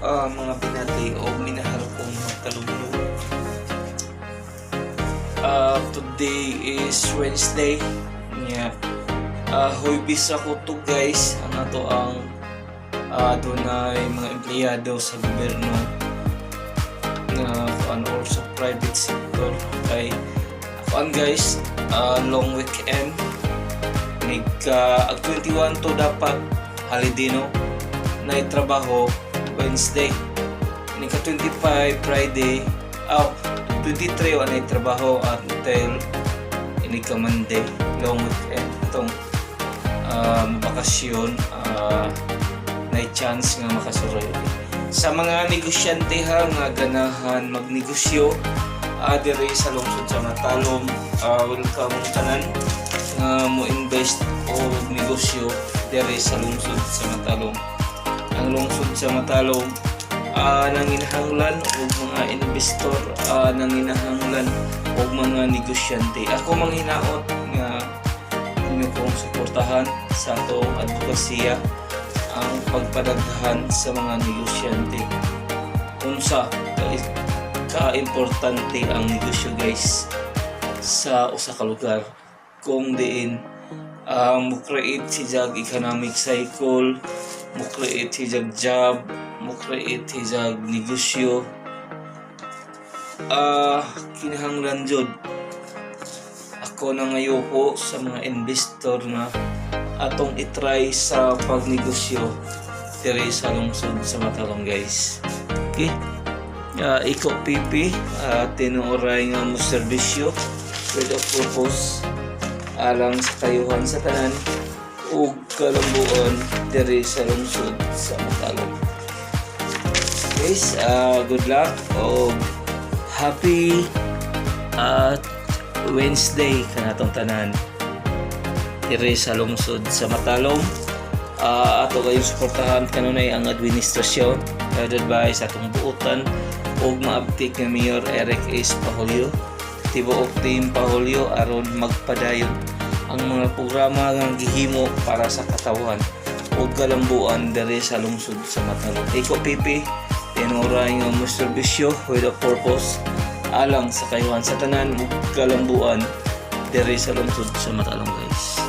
mga binati o minahal kong mga kaluglo. Today is Wednesday. Nya. Huwebes ako to, guys. Ang ato ang dunay mga empleyado sa gobyerno nga kuan or sa private sector kay kuan, guys, long weekend. Nigka ag 21 to dapat holiday, no, na trabaho Wednesday, nika 25 Friday, oh, 23 wa na trabaho until inig ka Monday, long weekend itong bakasyon, na chance nga makasuroy. Sa mga negosyante ha nga ganahan magnegosyo diri sa lungsod sa Matalom, welcome tanan nga mo invest o negosyo diri sa lungsod sa Matalom. Ang lungsod sa Matalom nanginahanglan og mga investor, nanginahanglan og mga negosyante. Ako manghinaot nga inyo kong suportahan sa atong advokasya, ang pagpadaghan sa mga negosyante. Unsa ka-importante ang negosyo, guys, sa usa ka lugar kung diin mo create si jag economic cycle, mo create si jag job, mo create si jag negosyo. Kinahanglan jud ako na ngayuko sa mga investor na atong itry sa pagnegosyo diri sa lungsod sa Matalom, guys. Okay? Iko PP, tinuoray nga mo serbisyo with a purpose alang sa kayuhan sa tanan ug kalambuan diri sa lungsod sa Matalom. Guys, good luck o happy Wednesday kanatong tanan diri sa lungsod sa Matalom. Ato kayong suportahan kanunay ang administrasyon headed by sa atong buotan ug maabtik nga Mayor Eric S. Pahulyo, tibuok team Pahulyo, aron magpadayon ang mga programa nga gihimo para sa katawhan ug kalambuan diri sa lungsod sa Matalom. Iko PP, tinuray nga mo serbisyo with a purpose alang sa kayuhan sa tanan ug kalambuan diri sa lungsod sa Matalom, guys.